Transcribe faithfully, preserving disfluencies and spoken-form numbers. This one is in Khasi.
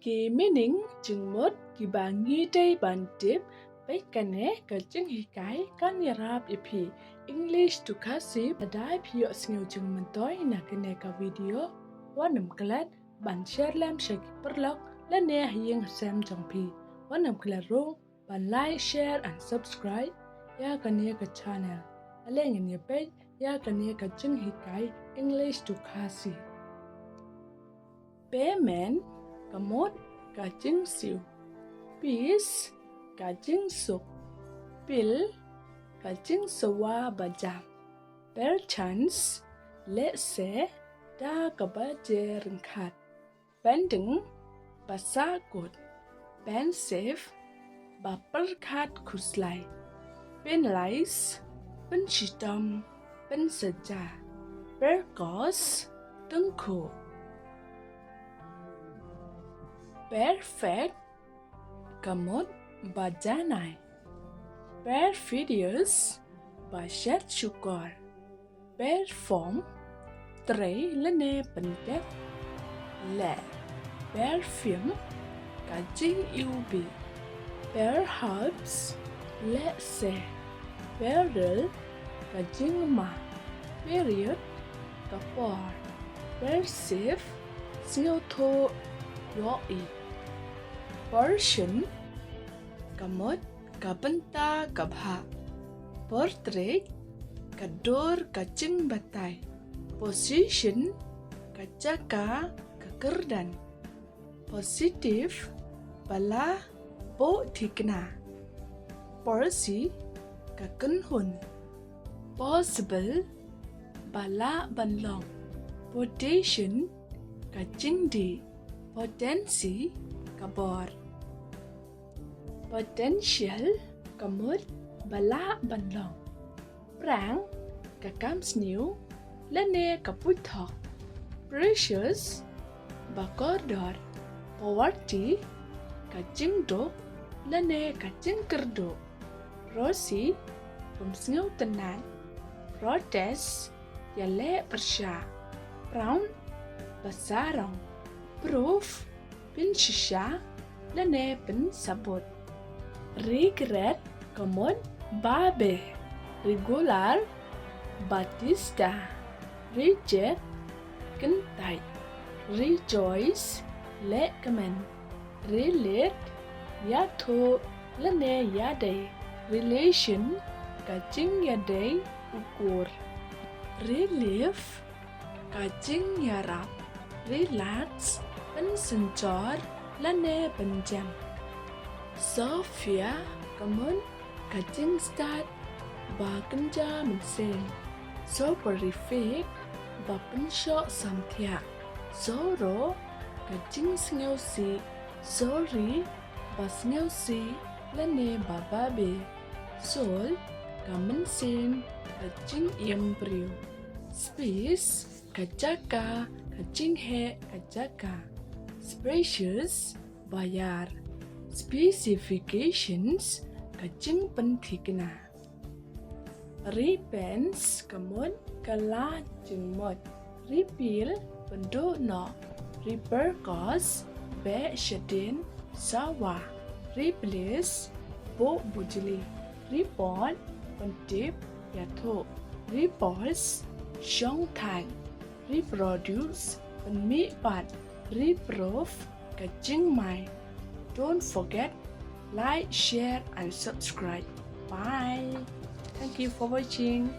Ki meaning jingmut kiba ngi dei ban tip, bad kane ka jinghikai kan ïarap ïa phi. English to Khasi, lada phi ïohsngew jingmyntoi na kane ka video, wat nym klet ban share lem sha ki paralok lane ha ïing ha sem jong phi. Wat nym klet ruh ban like, share and subscribe ïa kane ka channel. Ale ngin ïa peit ïa kane ka jinghikai English to Khasi. Pemen ka mut ka jingsiew. Peace ka jingsuk. Pil ka jingsawa bajam. Perchance lehse da kaba jia ryngkat. Pending ba sahkut. Pensive ba pyrkhat khuslai. Penalize pynshitom, pynsaja. Percos tyngkhuh. Perfect ka mut ba janai. Perfidious ba shet shukor. Perform trei lane pyndep. Leh. Perfume ka jingiwbih. Perhaps lehse. Peril ka jingma. Period ka por. Perceive sngewthuh, ïohi. Portion ka mut ka bynta ka bhah. Portrait ka dur ka jingbatai. Position ka jaka ka kyrdan. Positive ba la buh thikna. Porsi ka kynhun. Possible ba lah ban long. Potation ka jingdih. Potency ka bor. Potential ka mut ba lah ban long. Prang ka kam sniew lane ka puithok. Precious ba kordor. Poverty ka jingduk lane ka jingkyrduh. Rosy bym sngewtynnat. Protest ïaleh pyrshah. Proud ba sarong. Proof pynshisha lane pynsabut. Regret ka mut ba beh. Regular ba tista. Reject kyntait. Rejoice lehkmen. Relate ïathuh lane ïadei. Relation ka jingïadei u kur. Relief ka jingïarap. Relax pynsynshar lane pynjem. Sophia ka mut ka jingstad ba kynja mynsiem. Soporific ba pynshoh samthiah. Sorrow ka jingsngewsih. Sorry ba sngewsih lane ba babe. Soul ka mynsiem, ka jingim briew. Space ka jaka, ka jingheh ka jaka. Spacious ba ïar. Specifications ka jingpynthikna. Repents ka mut ka la jingmut. Repeal pynduh noh. Repercuss beh shadien sawa. Replace buh bujli. Report pyntip ïathuh. Repulse shong thait. Reproduce pynmih pat. Reprove ka jingmai. Don't forget like, share and subscribe. Bye. Thank you for watching.